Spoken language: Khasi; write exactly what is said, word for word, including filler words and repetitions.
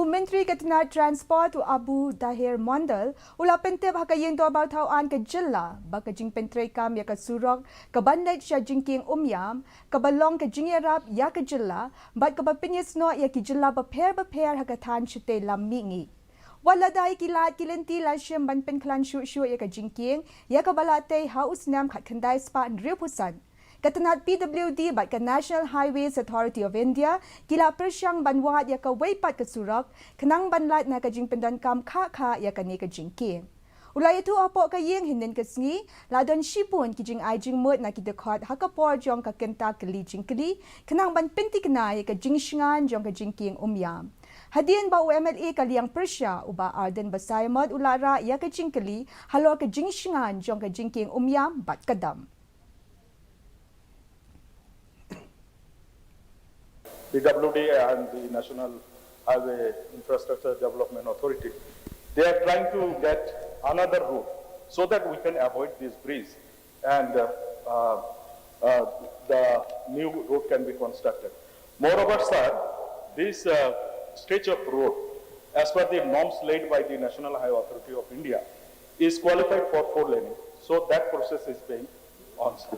Myntri ka tnad Transport u Abu Taher Mondal u la pyntip ha ka Ïing Dorbar Thaw Aiñ ka Jylla ba ka jingpyntreikam ïa ka surok ka ban leit sha Jingkieng Umiam, ka ba long ka jingïarap ïa ka Jylla bad ka ba pynïasnoh ïa ki Jylla bapher bapher ha ka thaiñ shatei lam mihngi. Wat la da ïa ki lad ki lynti la shim ban pynkhlaiñ shuh shuh ïa ka jingkieng ïa ka ba la tei ha u snem khatkhyndai spah hynriewphew san, ka tnad P W D bad ka National Highways Authority of India ki la pyrshang ban wad ïa kawei pat ka surok khnang ban lait na ka jingpyndonkam khah khah ïa kane ka jingkieng. U la ïathuh hapoh ka ïing hynnin ka sngi, la don shibun ki jingai jingmut na ki dkhot ha ka por jong ka kynta kylli jingkylli khnang ban pynthikna ïa ka jingshngaiñ jong ka Jingkieng Umiam. Hadien ba u M L A ka liang Pyrshah u Bah Ardent Basaiawmoit u la rah ïa ka jingkylli halor ka jingshngaiñ jong ka Jingkieng Umiam bad ka dam. P W D and the National Highway Infrastructure Development Authority, they are trying to get another route so that we can avoid this bridge and uh, uh, uh, the new road can be constructed. Moreover, sir, this uh, stretch of road, as per the norms laid by the National Highway Authority of India, is qualified for four laning. So that process is being on, sir.